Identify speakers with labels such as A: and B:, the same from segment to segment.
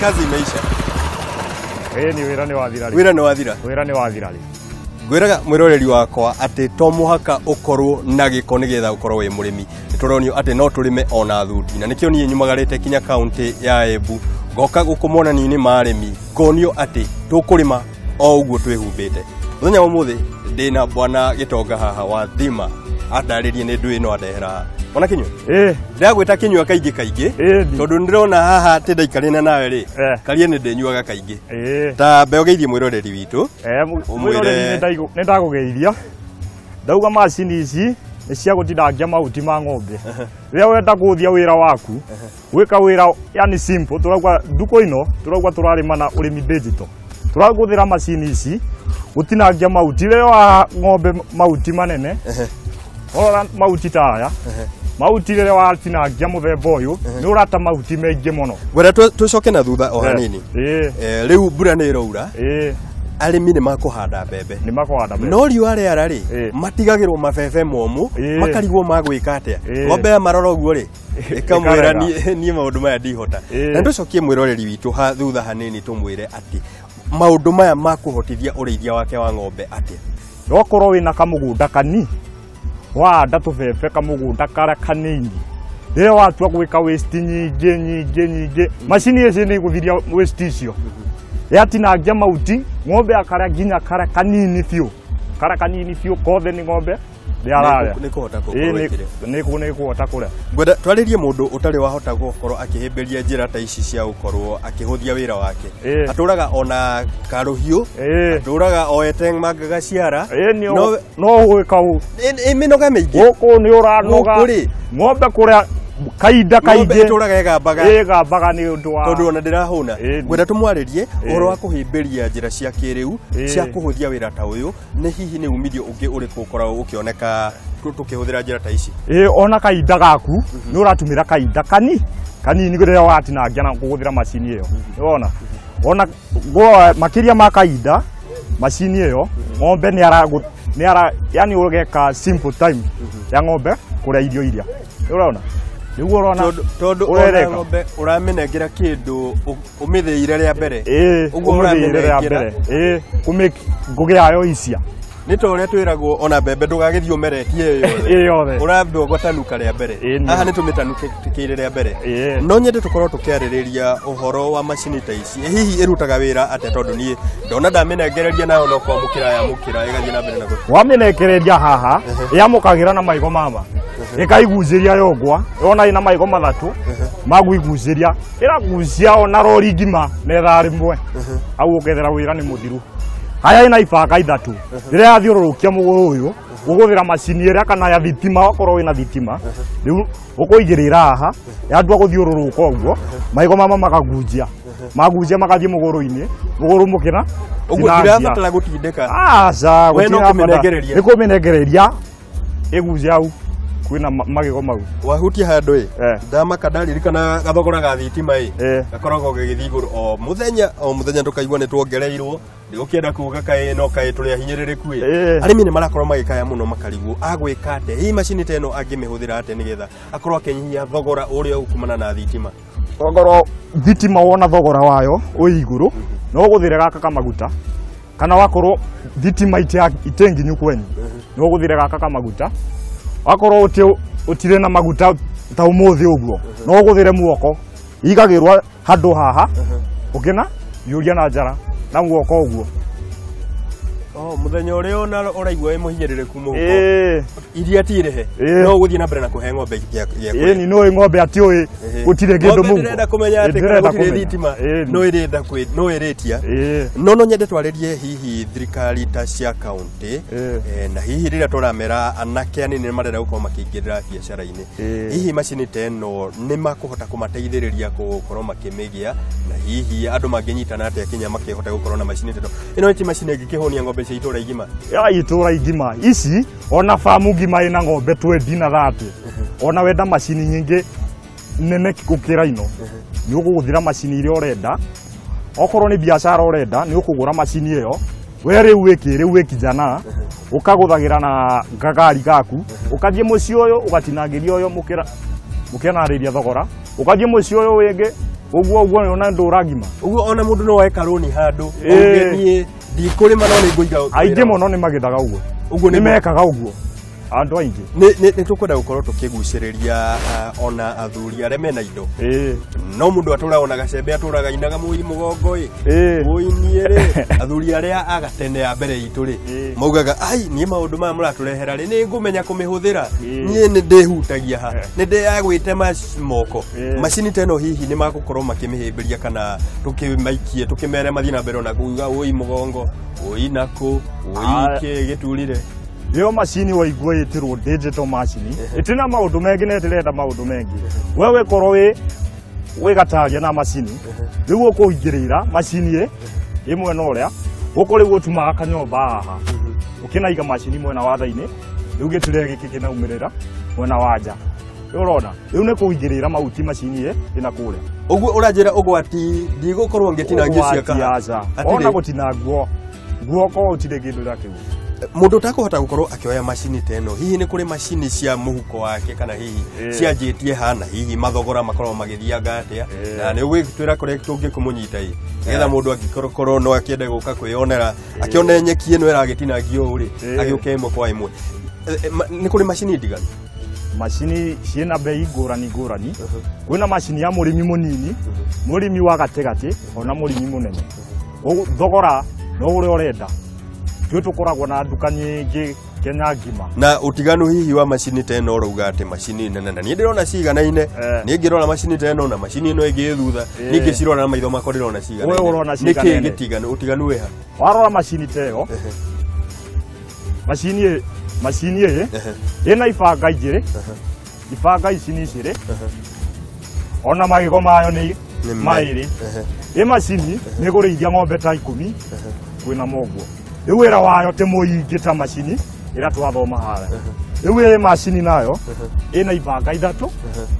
A: Kazi imeisha.
B: Ĩni, wĩra nĩ wathira rĩ.
A: Wĩra nĩ wathira.
B: Wĩra nĩ wathira rĩ.
A: Ngwĩraga mwĩroreri wakwa atĩ to mũhaka ũkorwo na gĩko nĩgetha ũkorwo wĩ mũrĩmi. Nĩ tũronio atĩ no tũrĩme ona thuti, na nĩkĩo niĩ nyumagarĩte kinya kaũntĩ ya Embu, ngoka gũkũ monanio-inĩ ma arĩmi, ngonio atĩ tũkũrĩma o ũguo twĩhumbĩte. Mũthenya wa ũmũthĩ ndĩna bwana Gĩtonga haha wa Thima, andarĩrie nĩ ndũĩ ĩno andehera haha. Bwana Kinyua, ndĩragwĩta Kinyua kaingĩ kaingĩ tondũ nĩndĩrona haha atĩ ndaikarĩte nawe rĩ, karia nĩ ndĩnyuaga kaingĩ. Ta mbe ũgeithie mwĩroreri witũ.
B: Mwĩroreri, nĩ ndagũgeithia. Ndauga macini ici nĩ cia gũtinangia mahuti ma ng'ombe. Rĩrĩa wenda kũhũthia wĩra waku, gwĩka wĩra yani simple, tũrauga ndukũ ĩno tũrauga tũrarĩma na ũrĩmi digital. Tũrahũthĩra macini ici gũtinangia mahuti. Rĩrĩa wa ng'ombe mahuti manene, ũrora mahuti ta aya, mahuti rĩrĩa watinangia mũthemba ũyũ nĩ ũrata mahuti maingĩ mũno.
A: Ngwenda tũcoke na thutha o hanini. Rĩu mbura nĩ ĩroura, arĩmi nĩ makũhanda mbembe.
B: Nĩ makũhanda mbembe.
A: No riũa rĩara rĩ, matigagĩrwo mabebe momũ, makarigwo magwĩka atĩa. Ng'ombe ya marora ũguo rĩ, ĩkamwĩra niĩ maũndũ maya ndihota. Na tũcokie mwĩroreri witũ ha thutha hanini, tũmwĩre atĩ maũndũ maya makũhotithia ũrĩithia wake wa ng'ombe atĩa.
B: Wakorwo wĩna kamũgũnda kani, wahanda tũbebe kamũgũnda karĩa kanini, rĩrĩa watua gwĩka waste nyingĩ nyingĩ nyingĩ, macini ici nĩ igũthiria waste icio. Yatinangia mahuti, ng'ombe akarĩa nginya karĩa kanini biũ, karĩa kanini biũ kothe nĩ ng'ombe nĩ ararĩa.
A: Nĩ kũhota gũkorwo ĩkĩrĩa.
B: Nĩ kũhota kũrĩa.
A: Ngwenda twarĩrie mũndũ ũtarĩ wahota gũkorwo akĩhĩmbĩria njĩra ta ici cia gũkorwo akĩhũthia wĩra wake. Atũraga ona karũhiũ, atũraga oete mangaga ciara.
B: No gwĩka ũũ.
A: Mĩnoga mĩingĩ.
B: Gũkũ nĩ ũranoga.
A: Gũkũ rĩ.
B: Ng'ombe kũrĩa kahinda
A: Ng'ombe
B: kaingĩ.
A: ĩtũraga ĩgambaga.
B: Ĩgambaga nĩ ũndũ wa
A: tondũ ona ndĩrahũna. Ngwenda tũmwarĩrie ũhoro wa kũhĩmbĩria njĩra cia kĩrĩu cia kũhũthia wĩra ta ũyũ, nĩ hihi nĩ umithio ũngĩ ũrĩkũ ũkoragwo ũkĩoneka tũkĩhũthĩra njĩra ta ici?
B: Ona kahinda gaku nĩ ũratũmĩra kahinda kanini rĩrĩa watinangia na kũhũthĩra macini ĩyo. Nĩwona? Ona makĩria ma kahinda macini ĩyo ng'ombe nĩ nĩ ara yani ũgeka simple time ya ng'ombe kũrĩa irio iria. Nĩũrona? Nĩguo ũrona
A: tondũ ona ng'ombe ũramĩnengera kĩndũ ũmĩthĩire rĩa mbere. Ũguo
B: ũmĩthĩire rĩa mbere. Ngũgĩ yayo icia.
A: Nĩ ta ũrĩa twĩragwo ona mbembe ndũgagĩthiĩ ũmeretie ĩyo yothe.
B: Ĩyo yothe.
A: Ũrambwo gũtanuka rĩa mbere. Haha nĩ tũmĩtanukĩire rĩa mbere. No nyende tũkorwo tũkĩarĩrĩria ũhoro wa macini ta ici. Hihi ĩrutaga wĩra atĩa, tondũ niĩ ndona ndamĩnengereria nayo no kwamũkĩra yamũkĩra ĩgathiĩ na mbere na gũthiĩ.
B: Wamĩnengereria haha, yamũkagĩra na maigo mama. Ĩkaigucĩria yongwa, yona ĩna maigo mathatũ, maguigucĩria, ĩragucia ona rori ngima na ithaa rĩmwe. Hau ũkethera wĩra nĩ mũthiru. Haya ĩna ibanga ithatũ. Rĩrĩa yathiũrũrũkia mũgũrũ ũyũ, ũgũthĩra macini ĩrĩa kana ya thitima, wakorwo wĩna thitima, rĩu ũkũigĩrĩra haha, yatua gũthiũrũrũka ũguo, maigo mama makagunjia. Magunjia magathiĩ mũgũrũ-inĩ, mũgũrũ mũkĩra.
A: Ũguo ndirabatara gũtindĩka.
B: Aca,
A: We no
B: gũtirabatara.
A: kũmĩnengereria.
B: Nĩ kũmĩnengereria, ĩgunjia hau kwĩna magego mau.
A: Wahutia handũ ĩ, ndamaka ndaririkana gathogora ga thitima ĩ, gakoragwo gagĩthiĩ igũrũ o mũthenya, o mũthenya tũkaigua nĩ tuongereirwo. Ndigũkĩenda kuga kaĩ no kaĩ tũrĩ ahinyĩrĩrĩku ĩ. Arĩmi nĩ marakorwo magĩkaya mũno makarigwo agwĩka atĩa, hihi macini ta ĩno angĩmĩhũthĩra atĩa nĩgetha akorwo akĩnyihia thogora ũrĩa ũkumana na thitima.
B: Thogora thitima wona thogora wayo wĩ igũrũ, no ũgũthĩre gaka kamaguta, kana wakorwo thitima ite nginyu kwenyu, no ũgũthĩre gaka kamaguta. Wakorwo ũtirĩ na maguta ta ũmũthĩ ũguo, no ũgũthĩre muoko, igagĩrwo handũ haha, ũkĩna yũria na njara na muoko ũguo.
A: Oh, mũthenya ũrĩa ona ũraigua wĩ mũhinyĩrĩrĩku mũhuko. Iria ti rĩhe. No ũgũthiĩ na mbere na kũhe ng'ombe gĩa kũrĩa.
B: Ni no ng'ombe atiũĩ gũtirĩ kĩndũ
A: Ng'ombe
B: mũhuko.
A: ndĩrenda kũmenya atĩ kana
B: Ndĩrenda
A: gũtirĩ
B: kũmenya.
A: thitima, no ĩrenda kwĩ, no ĩrĩtia. No no nyende twarĩrie hihi thirikari ta cia kaũntĩ, na hihi rĩrĩa tũramera anake anini nĩ marenda gũkorwo makĩingĩrĩra biacara-inĩ. Hihi macini ta ĩno nĩ makũhota kũmateithĩrĩria gũkorwo makĩmĩgĩa, na hihi andũ mangĩnyitana atĩa kinya makĩhota gũkorwo na macini ta ĩno. Ĩno ti macini ĩngĩkĩhũnia ng'ombe cia itũra igima.
B: Ya itũra igima ici ona famu ngima ĩna ng'ombe 20 na 30. Ona wenda macini nyingĩ nene gũkĩra ino, nĩ ũkũhũthĩra macini iria ũrenda. Okorwo nĩ biacara ũrenda, nĩ ũkũgũra macini ĩyo. We rĩu wĩkĩ, rĩu wĩ kijana, ũkagũthagĩra na gagari gaku, ũkathiĩ mũciĩ ũyũ, ũgatinangĩria ũyũ mũkĩanarĩria thogora, ũkathiĩ mũciĩ ũyũ wĩngĩ, Ũguo ũguo ona ndũra ngima.
A: Ũguo ona mũndũ no oe karũni handũ auge niĩ ndikũrĩma no nĩ ngũiga.
B: Aingĩ mũno nĩ magĩthaga ũguo.
A: Ũguo
B: nĩ mekaga ũguo andũ aingĩ.
A: Nĩ tũkwenda gũkorwo tũkĩgucĩrĩria ona athuri arĩa mena indo. No mũndũ atũraga ona gacembe atũraga inaga mũi mũgongo ĩ. Mũi rĩ athuri arĩa a gatene a mbere itũ rĩ maugaga ai niĩ maũndũ maya mũratũrehera rĩ nĩ ngũmenya kũmĩhũthĩra, niĩ nĩ ndĩhutagia ha, nĩ ndĩagwĩte moko. Macini ta ĩno hihi nĩ magũkorwo makĩmĩhĩmbĩria kana tũkĩmaikie tũkĩmere mathiĩ na mbere ona kuuga ũi mũgongo ũi nakũ ũi kĩ gĩturire.
B: Ĩyo macini waigua ĩtĩrwo digital macini ĩtina maũndũ mengĩ na ĩtĩrenda maũndũ mengĩ. Wewe korwo wĩ gataria na macini rĩu ũkũingĩrĩra macini ĩ mwena ũrĩa gũkũ rĩu ũtumaga kanyũmba haha ũkĩnaiga macini mwena wa thainĩ rĩu gĩture gĩkĩ kĩnaumĩrĩra mwena wa nja. Rĩu ũrona rĩu nĩ kũingĩrĩra mahuti macini ĩ ĩna kũrĩa.
A: Ũguo ũranjĩra ũgwati ndigũkorwo ngĩtinangia cia kaha.
B: Ona gũtinangwo guoko gũtirĩ kĩndũ ta kĩu.
A: Mũndũ ũtakũhota gũkorwo akĩoya macini ta ĩno hihi nĩ kũrĩ macini cia mũhuko wake kana hihi cianjĩtie hana hihi mathogora makorwo magĩthianga atĩa na nĩ ũgwĩtwĩra kũrĩa tũngĩkũmũnyita ĩ nĩgetha mũndũ angĩkorwo no akĩende gũka kwĩyonera akĩone nyeki ĩno ĩragĩtinangio ũũ rĩ agĩũke ĩmwe kwa ĩmwe. Nĩ kũrĩ macini ndiganu?
B: Macini ciĩna bei ngũrani ngũrani. Kwĩna macini ya mũrĩmi mũnini, mũrĩmi wa gatagatĩ ona mũrĩmi mũnene. Thogora no ũrĩa ũrenda. Ithuĩ tũkoragwo na nduka nyingĩ Kenya ngima.
A: Na ũtiganu hihi wa macini ta ĩno ũrauga atĩ macini nene na niĩ ndĩrona ciganaine, niĩ ngĩrora macini ta ĩno na macini ĩno ĩngĩ ĩ thutha, niĩ ngĩcirora na maitho makwa ndĩrona ciganaine.
B: Wewe ũrona ciganaine.
A: Nĩkĩ gĩtiganu ũtiganu wĩ ha?
B: Warora macini ta ĩyo, macini ĩ ĩna ibanga igĩrĩ, ibanga ici nĩ igĩrĩ, ona magego mayo nĩ maĩrĩ. Ĩ macini nĩ kũrĩithia ng'ombe ta 10 kwĩna moguo. Rĩu wĩra wayo ti mũingĩ ta macini ĩrĩa twathoma harĩa. Rĩu ĩ macini nayo ĩna ibanga 3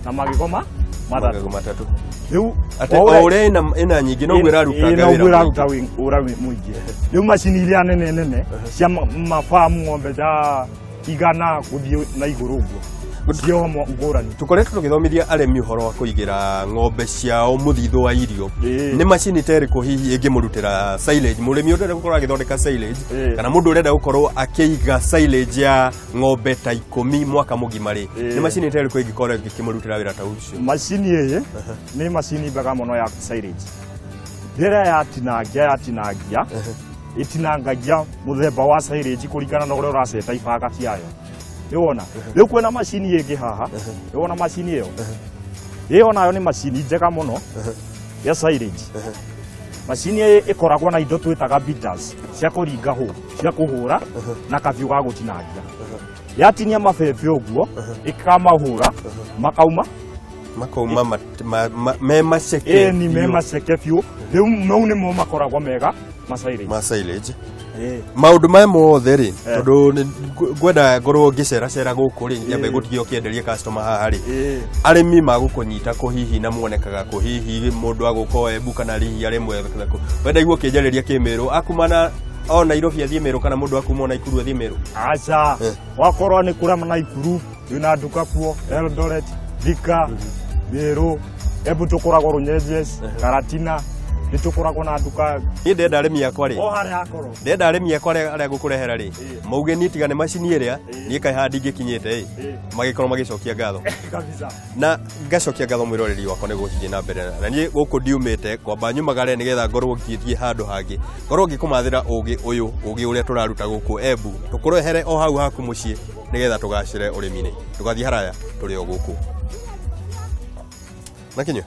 B: na magego matatũ. Rĩu
A: atĩ o ũrĩa ĩna nyingĩ noguo ĩraruta
B: wĩra mũingĩ. Rĩu macini iria nene nene cia mabamu ng'ombe ta 100 gũthiĩ na igũrũ ũguo cio ngũrani.
A: Tũkoretwo tũgĩthomithia arĩmi ũhoro wa kũigĩra ng'ombe ciao mũthithũ wa irio. Nĩ macini ta ĩrĩkũ hihi ĩngĩmũrutĩra silage? Mũrĩmi ũrenda gũkorwo agĩthondeka silage kana mũndũ ũrenda gũkorwo akĩiga silage ya ng'ombe ta 10 mwaka mũgima rĩ, nĩ macini ta ĩrĩkũ ĩngĩkorwo ĩkĩmũrutĩra wĩra ta ũcio?
B: Macini ĩĩ nĩ macini njega mũno ya silage. Rĩrĩa yatinangia ĩtinangagia mũthemba wa silage kũringana na ũrĩa ũraceta ibanga ciayo. Nĩwona rĩu kwĩna macini ĩngĩ haha, nĩwona macini ĩyo ĩyo nayo nĩ macini njega mũno ya silage. Macini ĩyo ĩkoragwo na indo twĩtaga beaters cia kũringa hũ cia kũhũra na kahiũ ga gũtinangia. Yatinia mabebe ũguo ĩkamahũra makauma
A: me maceke.
B: Ĩni me maceke biũ. Rĩu mau nĩmo makoragwo mega ma silage.
A: Ma silage. Maũndũ maya mothe rĩ tondũ ngwenda ngorwo ngĩceracera gũkũ rĩ nyambe gũtige ũkĩenderia customer haha rĩ arĩmi magũkũnyita kũ hihi na muonekaga kũ hihi mũndũ agũka Embu kana hihi arĩ mwetha kũ wenda igua ũkĩnjarĩria kĩmĩrũ akumana o Nairobi athiĩ Mĩrũ kana mũndũ akuma o Naikuru athiĩ Mĩrũ?
B: Aca, wakorwo nĩ kũrĩa Naikuru wĩna nduka kuo Eldoret, Thika, Mĩrũ, Embu tũkoragwo Runyenjes, Karatina nĩ tũkoragwo na nduka.
A: Niĩ ndenda arĩmi akwa rĩ,
B: o harĩa hakorwo
A: ndenda arĩmi akwa arĩa ngũkũrehera rĩ mauge niĩ tiga nĩ macini ĩrĩa niĩ kaĩ haha ndingĩkinyĩte ĩ magĩkorwo magĩcokia ngatho
B: kabisa.
A: Na ngacokia ngatho mwĩroreri wakwa nĩ gũthiĩ na mbere na niĩ gũkũ ndiumĩte kwamba nyumagare nĩgetha ngorwo ngĩthiĩ handũ hangĩ ngorwo ngĩkũmathĩra ũgĩ ũyũ ũgĩ ũrĩa tũraruta gũkũ Embu tũkũrehere o hau haku mũciĩ nĩgetha tũgacĩre ũrĩmi-inĩ. Ndũgathiĩ haraya tũrĩ o gũkũ. Nakinyũ